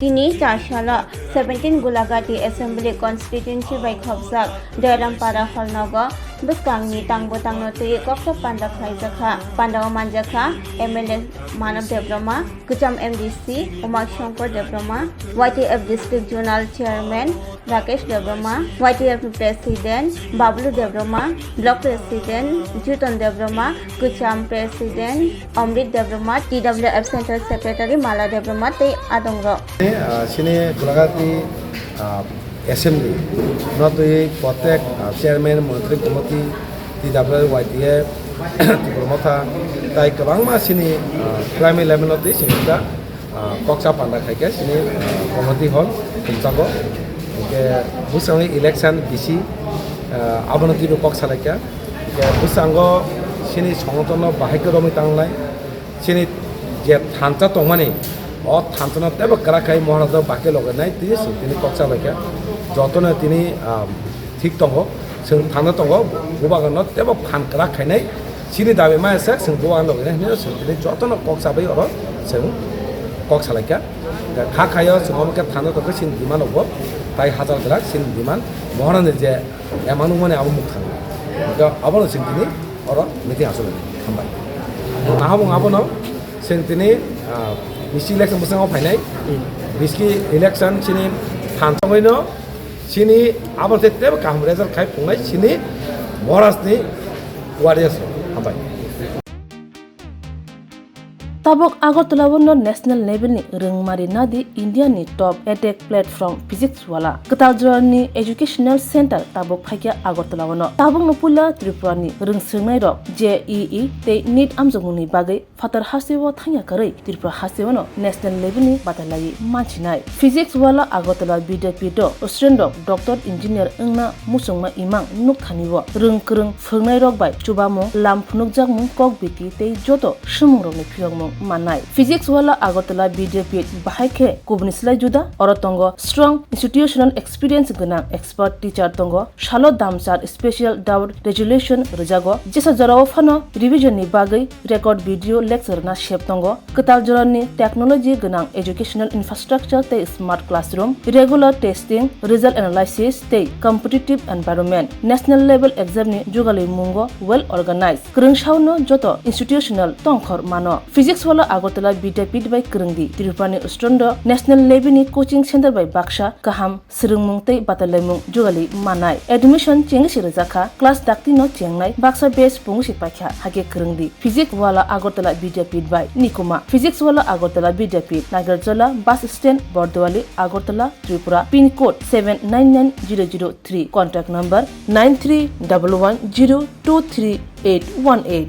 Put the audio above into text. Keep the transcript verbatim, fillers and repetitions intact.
Tini char salo seventeen Gulagati Assembly Constituency bai khopjak Doyarampara Hall nogo bwskangni tang bwtangno twi koksa panda khlaijakha. Pandao manjakha M L A Manav Debbarma, Kwcham M D C Uma Shankar Debbarma, Y T F District Zonal Chairman Rakesh Debbarma, Y T F President Bablu Debbarma, Block President Juton Debbarma, Kwcham President Amrit Debbarma, T W F Central Secretary Mala Debbarma tei adongrok. Ah, chini Gulagati, ah, Assembly no twi protek, ah, Chairman, Monitring Committee, T W Y T F, Tipra Motha, tai kwbangma chini, ah, primary level no twi chini ta, ah, koksa panda khai khe chini, ah, committee hall tumchago. Hwnkhe bwskango election bisi, ah, abono twibo kok salaikha. Hwnkhe bwskango chini songotonno bahai khe romwi tangnai. Chini je thansa tongmani, o thansano teibo kwrak khai Maharaj bakhe logenai twi chwng tini kok salaikha. Jotono tini, ah, thik tongo, chwng thangna tongo, bubaganno teibo phan kwrak khainai. Chini dabi maya se chwng bubagan logenai hinwi chwng tini jotono kok sabai oro chwng kok salaikha. Kha khaio chwng omo khe thangna tongkhe chini demand rokbo tai hajar kwrak chini demand Maharajni je emang nukmani abo mukthang. Hwnkhe abono chwng tini oro meeting achukmani. Hambai. Nahabung abono chwng tini, ah, bisi election bwskango phainai. Biski election chini thansogwino chini abo tei teibo kaham result khai phungnai chini Maharajni warriors rok. Hambai. Tabuk Agartala o no national level ni rwngmari nadi India ni top edtech platform Physics Wala. Kwtal jora ni educational center tabuk phaikha Agartala o no. Tabuk no puila Tripura ni rwngswrwngnai rok J E E tei NEET amjokmung ni bagwi phatar hasteo thangya kwrwi Tripura hasteo no national level ni batalai manchinai. Physics Wala Agartala Vidyapith o student rok doctor engineer wngna muchungma imang nukthani o rwng kwrwng phwrwngnairok bai chubamung, lam phunukjakmung, kok biti tei joto swngmungrokni phiyokmung mannai. Physics Wala Agartala Vidyapith bahai khe kubuni slai juda. Oro tongo strong institutional experience gwnang expert teacher tongo, salo damsar special doubt resolution rwjago, jesa jorao phano revision ni bagwi record video lecture na sep tongo. Kwtal jorani technology gwnang educational infrastructure tei smart classroom, regular testing, result analysis tei competitive environment, national level exam ni jugalwi mungo well organized. Kwrwngsao no joto institutional tongkhor mano. Physics Wala Agartala Vidyapith bai kwrwngdi. Tripura ni student rok national level ni coaching center bai baksa kaham swrwngmung tei batalaimung jugali manai. Admission chengwi se rwjakha, class dakti no chengnai, baksa batch pungwi se paikha, hakhe kwrwngdi. Physics Wala Agartala Vidyapith bai Nikuma. Physics Wala Agartala Vidyapith, Nagarjala, Bus Stand, Bordowali, Agartala, Tripura, pin code seven nine nine zero zero three, contact number nine three double one zero two three eight one eight.